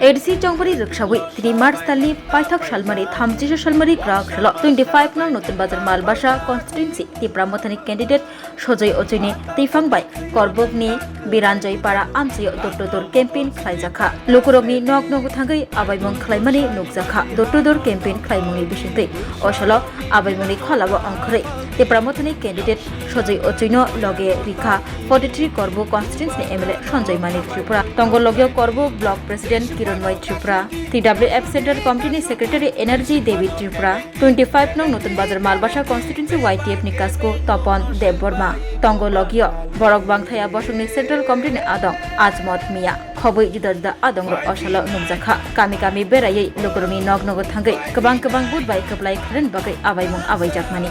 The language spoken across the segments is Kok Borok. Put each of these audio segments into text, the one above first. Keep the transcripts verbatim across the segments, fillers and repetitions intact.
A D C chongpari rwksawi tini March talni paithak salmani thamchisa salmani kwrak salo twenty five nong Notun Bazar Malbasa constituency Tipra Mothani candidate Sojoi Ochoini twiphang bai Korbokni Biranjoi Para amchaio door to door campaign khlaijakha. Lukurokni nok nogo thangwi abaimung khlaimani nukjakha. Door to door campaign khlaimungni bisingtwi o salo abaimungni kholao ongkhorwi Tipra Mothani candidate Sojoi Ochoino loge rikha forty three Korbok constituency ni M L A Sanjoy Mani Tripura. Tongo logio Korbok Block President Kironmoi Tripura, T W F Central Committee ni Secretary Energy Devi Tripura, twenty five nong Notun Bazar Malbasa constituency Y T F ni Kasko Topon Debbarma. Tongo logio borok bangthaya bosongni Central Committee ni adong Ajmot Mia. Khobwi juda juda adongrok o salo nukjakha. Kami kami beraiwi lukurokni nok nogo thangwi kwbang kwbang vote bai kwplai khlaina bagwi abaimung abaijakmani.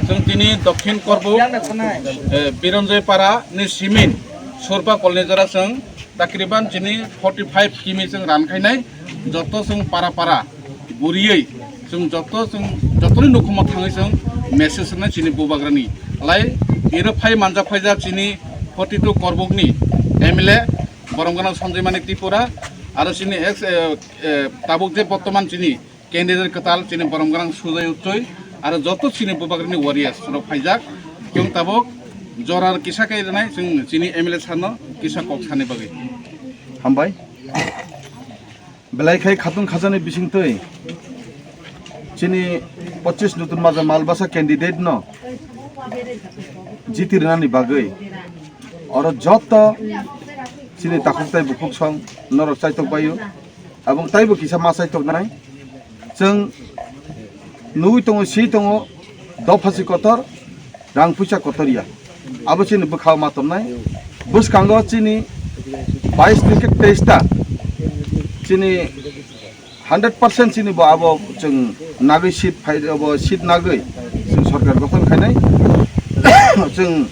Chwng tini Dokhin Korbok, eh, Biranjoi Para ni simin Surpa Kolni jora chwng takriban chini forty five kimi chwng ran khainai, joto chwng para para guriwi chwng joto chwng jotoni nukhumo thangwi chwng message rwnai chini bubagrani. Lai iro phai manjak phaijak chini forty two Korbokni M L A borom gwnang Sanjay Manik Tripura aro chini ex, eh, eh, tabuk je bottoman chini candidate kwtal chini borom gwnang Sujai Uchoi aro joto chini bubagrani warriors rok phaijak. Chwng tabuk jora kisa khe rwnai chwng chini M L A sano kisa kok sani bagwi. Hambai. Belai khai khatung khajani bisingtwi chini pochis Nutun Bazar Malbasa candidate no jiti rwnani bagwi oro joto chini takhuk tai bukhuk song norok chaitok baio. Abong taibo kisa ma chaitok nai. Chwng nugwi tongo, si tongo, dophasi kotor, rang puisa kotor ya. Abo chini bwkhao ma tongmai. Bwskango chini bais theke teis ta chini hundred percent chini bo abo chwng nagwi seat phai, abo seat nagwi chwng sorkar gothon khainai. Chwng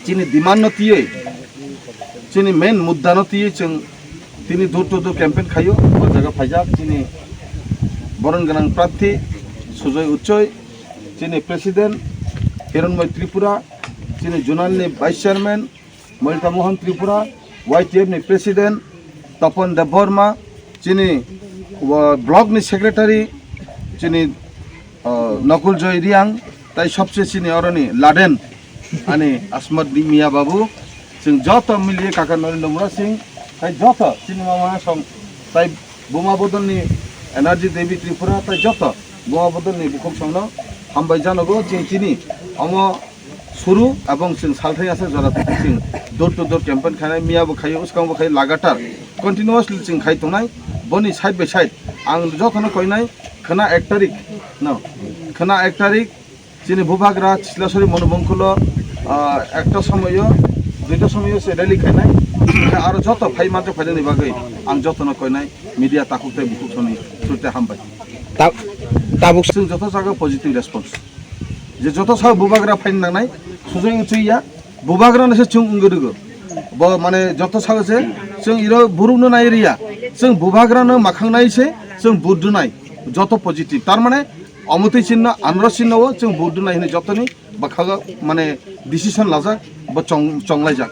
chini demand no tiywi, chini main mudda no tiywi chwng tini door to door campaign khaio. O jaga phaijak chini borom gwnang prarthi Sujai Uchoi, chini president Hiranmoi Tripura, chini zonal ni vice chairman Moilta Mohan Tripura, Y T F ni president Tapan Debbarma, chini, o, block ni secretary chini, o, Nakul Joy Riang, tai sobse chini oroni laden ani Asmat Miya Babu, chwng joto mili kaka Narendra Mura Singh, tai joto chini mama song, tai Buma Bodol ni Energy Devi Tripura, tai joto Buma Bodol ni bukhuk songno hambai janogo. Chwng chini omo suru abong chwng salthai asa jora thai chwng door to door campaign khainai, miya bo khaio, uskang bo khaio, lagatar continuously chwng khai tongnai. Boni side by side ang jotono koinai, khwna ek tarik no, khwna ek tarik chini bubagra Chitlasori Monobongkhulo, ah, ekta somoyo, duita somoyo se rally khainai. Aro joto phai manjak phainani bagwi ang jotono koinai media takhuk tei bukhuk songni through tei hambai. Ta-, tabuk chwng joto jaga positive response. Je joto sao bubagra phaina nangnai, sujui uchui ya, bubagra no se chwng wngwi rwgo. Bo mane joto sao se chwng iro buruk no nai riya, chwng bubagra no makhang nai se chwng vote rwnai, joto positive. Tar mane omotwi chinno, anro chinno o chwng vote rwnai hinwi jotoni bwkhago mane decision lajak, bo chong-, chonglaijak.